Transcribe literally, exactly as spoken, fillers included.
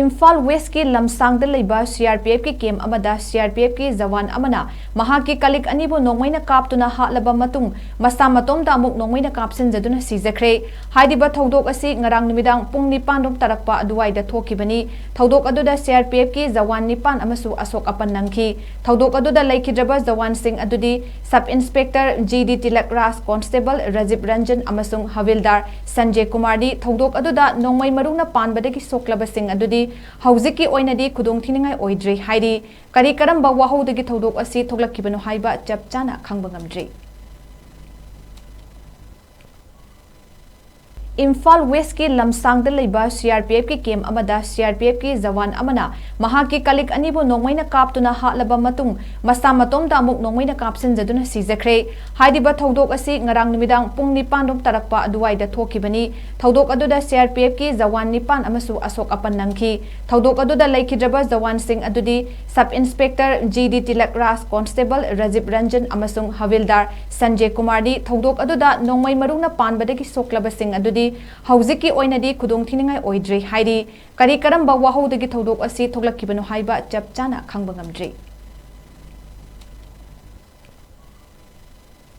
ꯏꯝꯐꯥꯜ ꯋꯦꯁꯀꯤ ꯂꯝꯁꯥꯡꯗ ꯂꯩꯕ C R P ꯑꯦꯐꯀꯤ ꯀꯦꯝ ꯑꯃꯗ ꯁꯤ ꯑꯥꯔ ꯄꯤ ꯑꯦꯐꯀꯤ ꯖꯋꯥꯟ ꯑꯃꯅ ꯃꯍꯥꯛꯀꯤ ꯀꯂꯤꯛ ꯑꯅꯤꯕꯨ ꯅꯣꯡꯃꯩꯅ ꯀꯥꯞꯇꯨꯅ ꯍꯥꯠꯂꯕ ꯃꯇꯨꯡ, ꯃꯁꯥ ꯃꯇꯣꯝꯇ ꯑꯃꯨꯛ ꯅꯣꯡꯃꯩꯅ ꯀꯥꯞꯁꯤꯟꯖꯗꯨꯅ ꯁꯤꯖꯈ꯭ꯔꯦ꯫ ꯍꯥꯏꯔꯤꯕ ꯊꯧꯗꯣꯛ ꯑꯁꯤ ꯉꯔꯥꯡ ꯅꯨꯃꯤꯗꯥꯡ ꯄꯨꯡ ꯅꯤꯄꯥꯟ ꯔꯣꯝ ꯇꯥꯔꯛꯄ ꯑꯗꯨꯋꯥꯏꯗ ꯊꯣꯛꯈꯤꯕꯅꯤ꯫ ꯊꯧꯗꯣꯛ ꯑꯗꯨꯗ ꯁꯤ ꯑꯥꯔ ꯄꯤ ꯑꯦꯐꯀꯤ ꯖꯋꯥꯟ ꯅꯤꯄꯥꯟ ꯑꯃꯁꯨ ꯑꯁꯣꯛ ꯑꯄꯟ ꯅꯪꯈꯤ꯫ ꯊꯧꯗꯣꯛ ꯑꯗꯨꯗ ꯂꯩꯈꯤꯗ꯭ꯔꯕ ꯖꯋꯥꯟꯁꯤꯡ ꯑꯗꯨꯗꯤ sub inspector G D Tilak Raj, constable Rajiv Ranjan ꯑꯃꯁꯨꯡ ꯍꯋꯤꯜꯗꯥꯔ ꯁꯟꯖꯦ ꯀꯨꯃꯥꯔꯅꯤ꯫ ꯊꯧꯗꯣꯛ ꯑꯗꯨꯗ ꯅꯣꯡꯃꯩ ꯃꯔꯨꯅ ꯄꯥꯟꯕꯗꯒꯤ ꯁꯣꯛꯂꯕꯁꯤꯡ ꯑꯗꯨꯗꯤ ꯍꯧꯖꯤꯛꯀꯤ ꯑꯣꯏꯅꯗꯤ ꯈꯨꯗꯣꯡꯊꯤꯅꯤꯡꯉꯥꯏ ꯑꯣꯏꯗ꯭ꯔꯤ ꯍꯥꯏꯔꯤ꯫ ꯀꯔꯤ ꯀꯔꯝꯕ ꯋꯥꯍꯧꯗꯒꯤ ꯊꯧꯗꯣꯛ ꯑꯁꯤ ꯊꯣꯛꯂꯛꯈꯤꯕꯅꯣ ꯍꯥꯏꯕ ꯆꯞ ꯆꯥꯅ ꯈꯪꯕ ꯉꯝꯗ꯭ꯔꯤ꯫ ꯏꯝꯐꯥꯜ ꯋꯦꯁꯀꯤ ꯂꯝꯁꯥꯡꯗ ꯂꯩꯕ ꯁꯤ ꯑꯥꯔ ꯄꯤ ꯑꯦꯐꯀꯤ ꯀꯦꯝ ꯑꯃꯗ ꯁꯤ ꯑꯥꯔ ꯄꯤ ꯑꯦꯐꯀꯤ ꯖꯋꯥꯟ ꯑꯃꯅ ꯃꯍꯥꯛꯀꯤ ꯀꯂꯤꯛ ꯑꯅꯤꯕꯨ ꯅꯣꯡꯃꯩꯅ ꯀꯥꯞꯇꯨꯅ ꯍꯥꯠꯂꯕ ꯃꯇꯨꯡ, ꯃꯁꯥ ꯃꯇꯣꯝꯇ ꯑꯃꯨꯛ ꯅꯣꯡꯃꯩꯅ ꯀꯥꯞꯁꯤꯟꯖꯗꯨꯅ ꯁꯤꯖꯈ꯭ꯔꯦ꯫ ꯍꯥꯏꯔꯤꯕ ꯊꯧꯗꯣꯛ ꯑꯁꯤ ꯉꯔꯥꯡ ꯅꯨꯃꯤꯗꯥꯡ ꯄꯨꯡ ꯅꯤꯄꯥꯟ ꯔꯣꯝ ꯇꯥꯔꯛꯄ ꯑꯗꯨꯋꯥꯏꯗ ꯊꯣꯛꯈꯤꯕꯅꯤ꯫ ꯊꯧꯗꯣꯛ ꯑꯗꯨꯗ ꯁꯤ ꯑꯥꯔ ꯄꯤ ꯑꯦꯐꯀꯤ ꯖꯋꯥꯟ ꯅꯤꯄꯥꯟ ꯑꯃꯁꯨ ꯑꯁꯣꯛ ꯑꯄꯟ ꯅꯪꯈꯤ꯫ ꯊꯧꯗꯣꯛ ꯑꯗꯨꯗ ꯂꯩꯈꯤꯗ꯭ꯔꯕ ꯖꯋꯥꯟꯁꯤꯡ ꯑꯗꯨꯗꯤ sub inspector G D Tilak Raj, constable Rajiv Ranjan ꯑꯃꯁꯨꯡ ꯍꯋꯤꯜꯗꯥꯔ ꯁꯟꯖꯦ ꯀꯨꯃꯥꯔꯅꯤ꯫ ꯊꯧꯗꯣꯛ ꯑꯗꯨꯗ ꯅꯣꯡꯃꯩ ꯃꯔꯨꯅ ꯄꯥꯟꯕꯗꯒꯤ ꯁꯣꯛꯂꯕꯁꯤꯡ ꯑꯗꯨꯗꯤ ꯍꯧꯖꯤꯛꯀꯤ ꯑꯣꯏꯅꯗꯤ ꯈꯨꯗꯣꯡꯊꯤꯅꯤꯡꯉꯥꯏ ꯑꯣꯏꯗ꯭ꯔꯤ ꯍꯥꯏꯔꯤ꯫ ꯀꯔꯤ ꯀꯔꯝꯕ ꯋꯥꯍꯧꯗꯒꯤ ꯊꯧꯗꯣꯛ ꯑꯁꯤ ꯊꯣꯛꯂꯛꯈꯤꯕꯅꯣ ꯍꯥꯏꯕ ꯆꯞ ꯆꯥꯅ ꯈꯪꯕ ꯉꯝꯗ꯭ꯔꯤ꯫